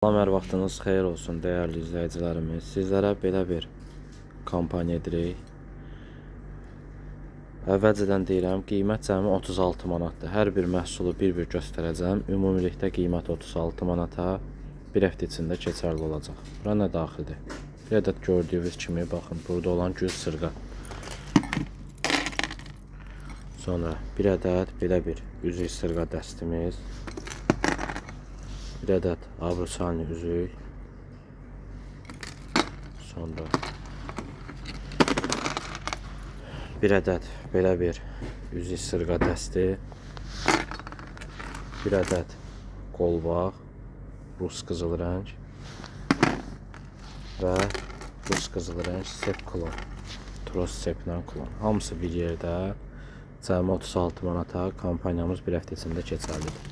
Salam, hər vaxtınız xeyir olsun dəyərli izləyicilərimiz. Sizlərə belə bir kampaniya edirik. Əvvəlcədən deyirəm, qiymət cəmi 36 manatdır. Hər bir məhsulu bir-bir göstərəcəm. Ümumilikdə qiymət 36 manata bir həftə içində keçərli olacaq. Bura nə daxildir? Bir ədəd gördüyünüz kimi, baxın, burada olan gül sırğa. Sonra bir ədəd belə bir üzük sırğa dəstimiz. Bir ədəd abruçalni üzük. Sonra bir ədəd belə bir üzük sırğa dəsti. Bir ədəd qolbaq, rus qızıl rəng və rus qızıl rəng sep klon. Tros seplə klon. Hamısı bir yerdə. Cəmi 36 manata kampaniyamız bir həftə içində keçərlidir.